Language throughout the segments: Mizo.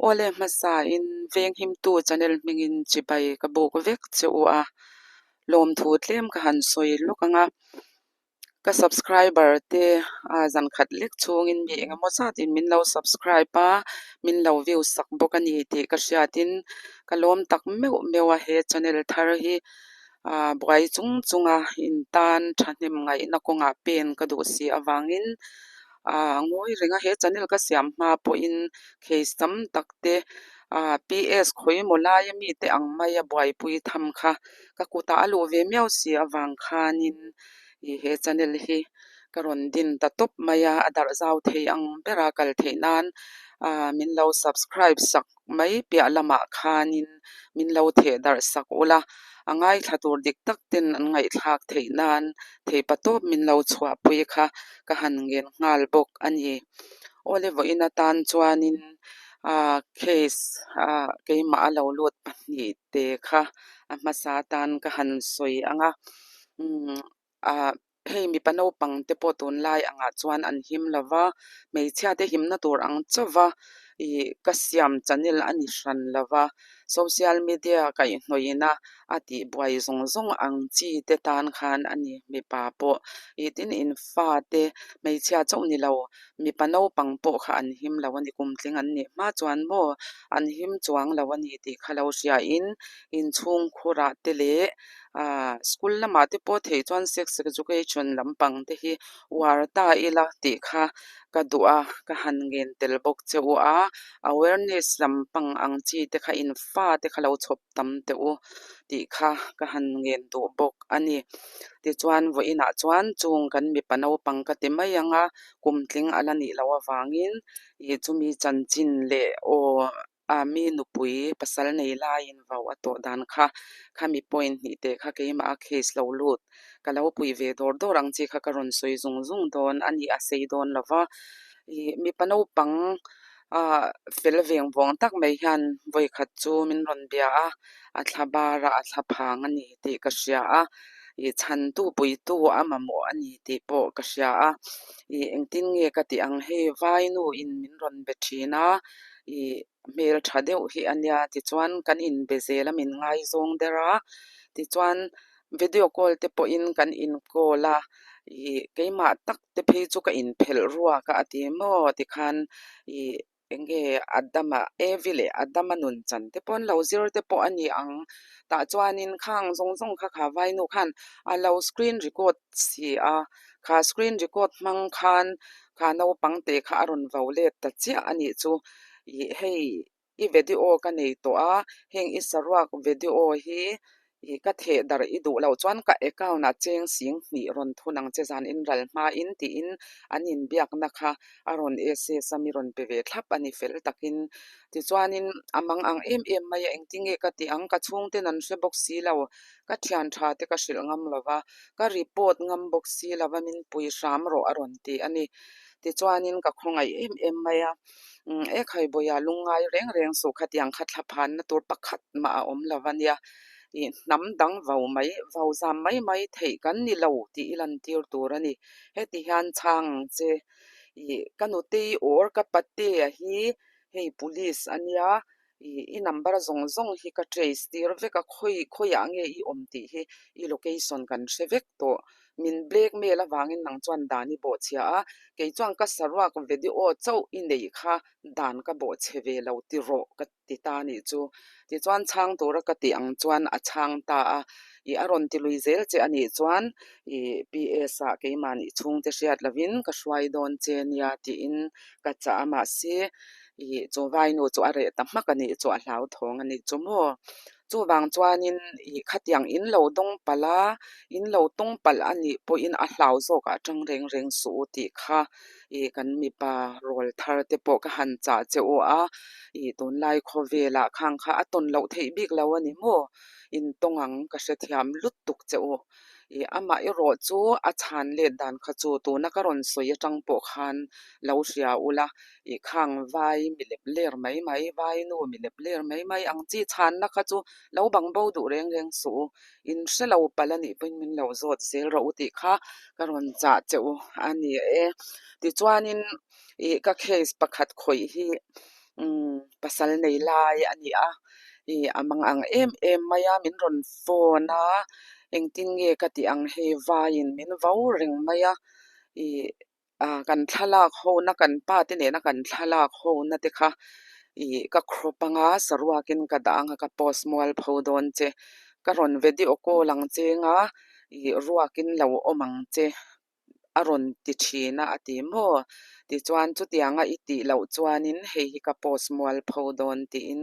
Awle hmasain Venghimtu channel hmingin chibai ka buk vek che u a, lawmthu tlem ka han sawi lawk ang a. Ka subscriber te zankhat lek chhungin mi engemaw zatin min lo subscribe a, min lo view sak bawk a ni tih ka hriatin ka lawm tak meuh meuh a he channel thar hi buai chung chunga intan thahnem ngaihna kawngah pen ka duh si avangin a ngawi reng a he channel ka siam hma pawhin case tam tak te ah PS khawi maw laia mite ang maia buaipui tham kha ka kutah a luh ve miau si avang khanin ih he channel hi ka rawn din ta tawp mai a a darh zau thei ang bera kal theih nan ah min lo subscribe sak mai piah lamah khanin min lo theh darh sak ula, a ngaithla tur dik tak ten an ngaihthlak theih nan theihpa tawp min lo chhuahpui kha ka han ngen nghal bawk a ni. Awle vawiin atan chuanin ah case ah keimah a lo lut pahnih te kha a hmasa atan ka han sawi ang a umm ah Hei mipa naupang te pawh tunlai angah chuan an him lo va, hmeichhia te himna tur ang chauh va ih ka siam channel a ni hran lo va, social media kaihhnawihna a tihbuai zawng zawng ang chi te tan khan a ni mipa pawh ih tin in fa te hmeichhia chauh ni lo mipa naupang pawh kha an him lo a ni kum tling an nih hma chuan maw an him chuang lo a ni tih kha lo hriain inchhungkhurah te leh Ahh school lamah te pawh theih chuan sex education lampang te hi uar ta ila tih kha ka duh a, ka han ngen tel bawk che u a, awareness lampang ang chi te kha in fa te kha lo chhawp tam teh u tih kha ka han ngen duh bawk a ni. Tichuan vawiinah chuan chung kan mipa naupang ka ti mai ang a, kum tling a la nih loh avangin ih chumi chanchin leh aw A mi nupui pasal nei laiin vau a tawh dan kha, khami point hnih teh kha keimah a case lo lut. Ka lo pui ve dawr dawr ang chi kha ka rawn sawi zung zung dawn a ni a sei dawn lo va. Ih mipa naupang ah fel veng vawng tak mai hian vawikhat chu min rawn bia a, a thla bar a, a thla phang a ni tih ka hria a, ih chhantu puitu a mamawh a ni tih pawh ka hria a. Ih engtin nge ka tih ang hei vainu in min rawn be thin a. Ih hmel tha deuh hi a nia tichuan kan inbe zel a min ngaizawng der a tichuan video call te pawhin kan in call a ih keimah tak te phei chu ka inphelh ruak a a ti maw tikhan ih eng nge Adama Evi leh Adama nun chan te pawh an lo zir te pawh a ni ang tah chuanin khang zawng zawng kha kha vainu khan a lo screen record si a kha screen record hmang khan Kha naupang te kha a rawn vo let ta chiah a nih chu. Ih hei i video ka nei tawh a, heng i saruak video hi ih ka theh darh i duh loh chuan ka account ah cheng sing hnih rawn thun ang che zan in ral hma in tiin an inbiakna kha a rawn access a mi rawn pe ve thlap a ni fel takin. Tichuanin a mang ang em em mai a engtinge ka tih ang ka chhungten an hre bawk si lo. Ka thian tha te ka hrilh ngam lo va, ka report ngam bawk si lo va min pui hram rawh a rawn ti a ni. Tichuanin ka khawngaih em em mai a, umm e Khaibawiah lungngai reng reng suh khatiang kha thla phanna tur pakhat mah a awm lo va nia, ih hnam dang vau mai, vau zam mai mai theih kan ni lo tih i lantir tur a ni. Heti hian chhang ang che, ih ka nutei or ka patea hi hei police a nia, Ih i number zawng zawng hi ka trace tir vek a, khawi khawiah nge i awm tih hi i location kan hre vek tawh. Min blackmail avangin nang chuan dan i bawhchhia a, kei chuan ka saruak video chauh i neih kha dan ka bawhchhe ve lo ti rawh ka ti ta anih chu. Tichuan chhang tura ka tih ang chuan a chhang ta a, ih a rawn ti lui zel che anih chuan ih PS ah keimahni chhungte hriat lovin ka hruai dawn che nia tiin ka chah a mahse Ih chu vainu chu a reh ta hmak a nih chu a hlauthawng a nih chu maw. Chuvang chuanin ih khatiang in lo dawng palh a, in lo tawng palh a nih pawhin a hlau zawk ah tang reng reng suh u tih kha ih kan mipa rawl thar te pawh ka han chah che u a, ih tunlai khawvelah khang kha a tawn loh theih bik lo a ni maw. In tawng ang ka hrethiam lutuk che u. Ih amah erawh chu a chhan let dan kha chu tuna ka rawn sawi atang pawh khan lo hria ula Ih khang vai mi lep ler mai mai, vai nu mi lep ler mai mai ang chi chhanna kha chu lo bang bo duh reng reng suh u. In hre lo palh a nih pawhin min lo zawt zel rawh u tih kha ka rawn chah che u a ni e. Tichuanin ih ka case pakhat khawih hi. Umm pasal nei lai a ni a, ih a mang ang em em mai a, min rawn phone a, engtin nge ka tih ang hei vaiin min vo reng mai a, ih ah kan thlalak ho na kan pa te nena kan thlalak ho na te kha ih ka crop anga saruakin ka dah anga ka post mual pho dawn che, ka rawn video call ang cheng a, ih ruakin lo awm ang che. a rawn ti thin a, a ti maw? Tichuan, chutianga i tih loh chuanin hei hi ka post mual pho dawn tiin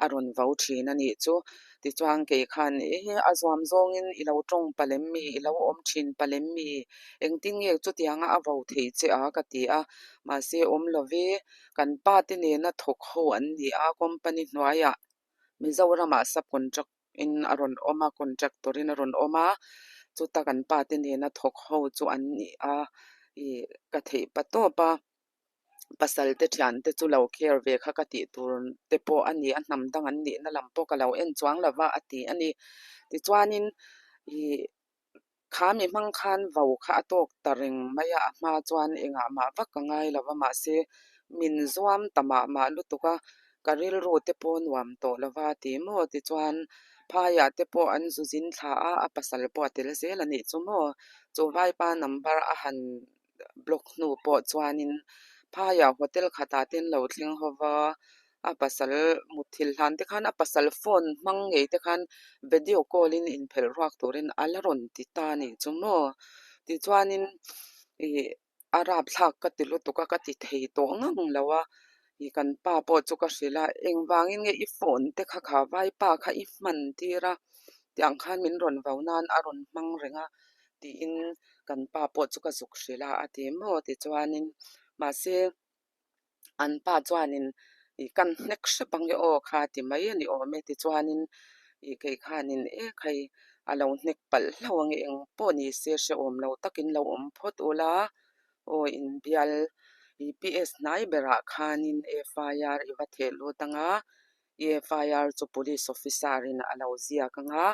a rawn vo thin a nih chu. Tichuan, kei khan e a zuam zawngin i lo tawng palem mi, i lo awm thin palem mi, engtin nge chutianga a vo thei che a ka ti a. Mahse, awm lo ve, kan pa te nena thawk ho an ni a, company hnuaiah Mizoramah subcontract in a rawn awm a, contractor in a rawn awm a, chuta kan pa te nena thawk ho chu an ni a, ih ka theih pa tawp a, pasal te thian te chu lo care ve kha ka tih tur te pawh a ni a, hnam dang an nihna lam pawh ka lo en chuang lo va a ti a ni. Tichuanin ih Kha mi hmang khan vo kha a tawk ta reng mai a, a hma chuan engah mah vak ka ngai lo va, mahse min zuam ta mah mah lutuk a, ka rilru te pawh nuam tawh lo va ti maw? Tichuan phaiah te pawh an zu zin thla a, a pasal pawh a tel zel a nih chu maw? Chu vaipa number a han block hnu pawh chuanin phaiah hotel khatah te an lo thleng ho va, a pasal mutthilh hlan te khan a pasal phone hmang ngei te khan video call in inphelh ruak turin a la rawn ti ta a nih chu maw. Tichuanin ih a rapthlak ka ti lutuk a, ka ti thei tawh ngang lo a, ih kan pa pawh chu ka hrilh a, engvangin nge i phone te kha kha vaipa kha i hman tir a, tiang khan min rawn vo nan a rawn hmang reng a. tiin kan pa pawh chu ka zuk hrilh a, a ti maw tichuanin mahse an pa chuanin ih kan hnek hrep ang e aw kha ti mai a ni awm e tichuanin ih kei khanin e khai a lo hnek palh hlauh ang e eng pawh ni se hrehawm lo takin lo awm phawt ula aw inbial ih PS hnai berah khanin FIR i va theh lut ang a. I FIR chu Police Officer in a lo ziak ang a,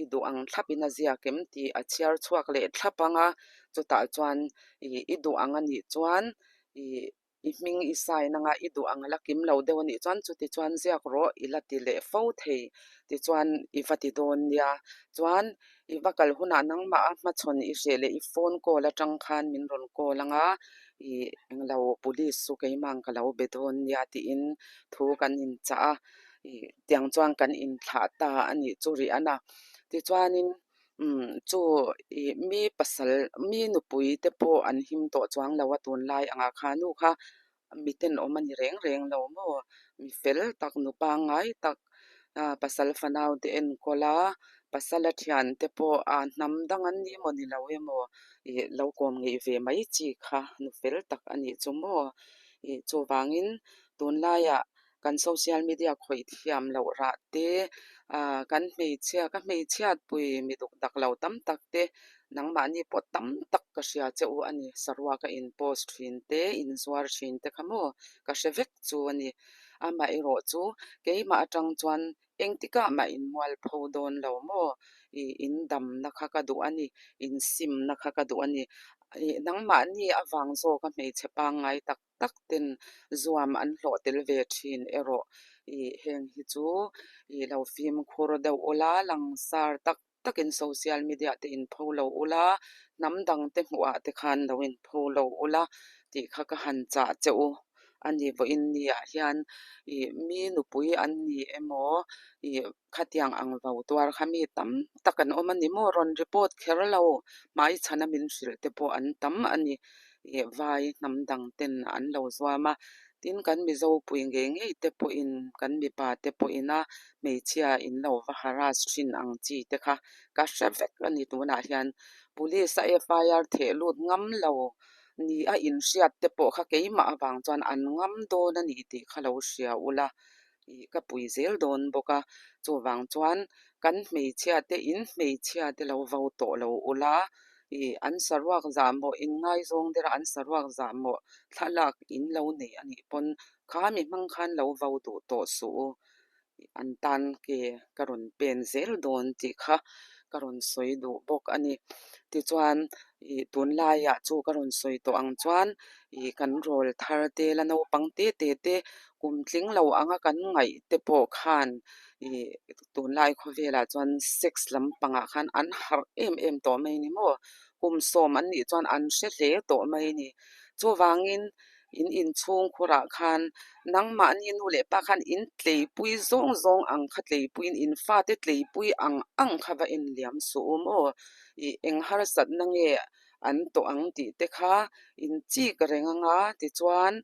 i duh ang thlap in a ziak em tih a chhiar chhuak leh thlap ang a, chutah chuan ih i duh ang a nih chuan ih i hming i sign ang a, i duh ang a la kim lo deuh a nih chuan chuti chuan ziak rawh i la ti leh fo thei tichuan i va ti dawn nia. Chuan i va kal hunah nangmah a hmachhawn i hreh leh i phone call atang khan min rawn call ang a, ih englo police chu keimah ka lo be dawn nia tiin thu kan inchah a, ih tiang chuan kan inthlah ta a nih chu rih a na. Tichuanin umm chu ih mi pasal mi nupui te pawh an him tawh chuang lo a tunlai angah kha nu kha mi tenawm a ni reng reng lo maw? Mi fel tak, nu pangngai tak, pasal fanau te enkawl a, pasala thian te pawh a hnam dang an ni maw ni lo emaw ih lo kawm ngeih ve mai chi kha nu fel tak a nih chu maw? Ih chuvangin tunlaiah kan social media khawih thiam loh rah te, ah kan hmeichhia, ka hmeichhiatpui mi duk dak lo tam tak te, nangmahni pawh tam tak ka hria che u a ni, saruaka in post thin te, in zuar thin te kha maw ka hre vek chu a ni. Amaherawh chu keimah atang chuan engtikah mah in mualpho dawn lo maw? Ih in damna kha ka duh a ni, in simna kha ka duh a ni. Ih nangmahni avang zawka hmeichhe pangngai tak tak ten zuam an hlawh tel ve thin erawh ih heng hi chu ih lo fimkhur deuh ula langsar tak takin social media te in pho lo ula hnam dang te hmuh ah te khan lo in pho lo ula tih kha ka han chah che u a ni vawiin ni ah hian ih mi nupui an ni emaw ih Khatiang ang vo tuar kha mi tam tak an awm a ni maw? Rawn report kher lo, hmaichhana min hrilh te pawh an tam a ni. Ih vai hnam dang ten an lo zuam a, tin kan Mizo pui ngei ngei te pawhin kan mipa te pawhin a hmeichhia in lo va harass thin ang chi te kha ka hre vek a ni tunah hian. Police a FIR theh lut ngam lo ni a inhriat te pawh kha keimah avang chuan an ngam dawn a ni tih kha lo hria ula. ih ka pui zel dawn bawk a, chuvang chuan kan hmeichhia te in hmeichhia te lo vo tawh lo ula, ih an saruak zah mawh in ngaizawng der a an saruak zah mawh thlalak in lo nei a nih pawn kha mi hmang khan lo vo duh tawh suh u, an tan ke ka rawn pen zel dawn tih kha ka rawn sawi duh bawk a ni. Tichuan Ih tunlaiah chu ka rawn sawi tawh ang chuan ih kan rawl thar te la naupang te te te kum tling lo anga kan ngaih te pawh khan ih tunlai khawvelah chuan sex lampangah khan an harh em em tawh mai ni maw? Kum sawm an nih chuan an hre hle tawh mai ni. Chuvangin in inchhungkhurah khan nangmahni nu leh pa khan in tleipui zawng zawng ang kha tleipuiin in fate tleipui ang ang kha va en liam suh u maw? Ih eng harsatna nge an tawh ang tih te kha in chik reng anga tichuan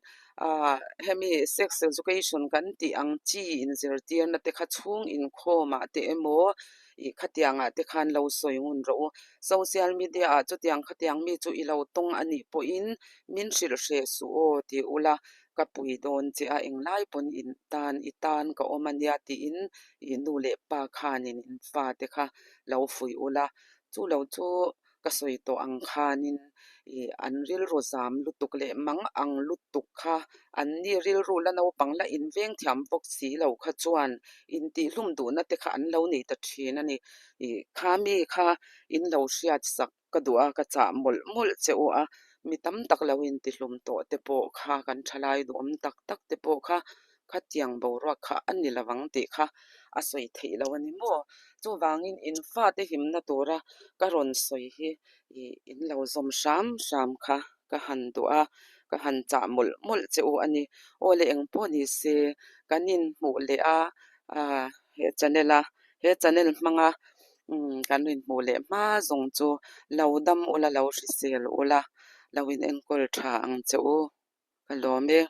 ah hemi sex education kan tih ang chi inzirtirna te kha chhung inkhawmah te emaw ih khatiangah te khan lo sawi ngun rawh u. Social media ah chutiang khatiang mi chu i lo tawng a nih pawhin min hrilh hreh suh aw tih ula ka pui dawn che a englai pawn in tan i tan ka awm a nia tiin ih nu leh pa khanin in fate kha lo fuih ula chu lo chu ka sawi tawh ang khanin ih an rilru zam lutuk leh mang ang lutuk kha an ni rilru la naupang la inveng thiam bawk si lo kha chuan intihhlum duhna te kha an lo nei ta thin a ni. Ih kha mi kha in lo hriat sak ka duh a ka chah mawlh mawlh che u a mi tam tak lo intihlum tawh te pawh kha kan thalai duhawm tak tak te pawh kha khatiang boruak kha a ni lo ang tih kha a sawi theih loh a ni maw? Chuvangin in fate himna tura ka rawn sawi hi ih in lo zawm hram hram kha ka han duh a, ka han chah mawlh mawlh che u a ni. Aw le eng pawh ni se kan inhmuh leh a ah he channel a he channel hmanga umm kan inhmuh leh hma zawng chu lo dam ula lo hrisel ula lo in enkawl tha ang che u ka lawm e.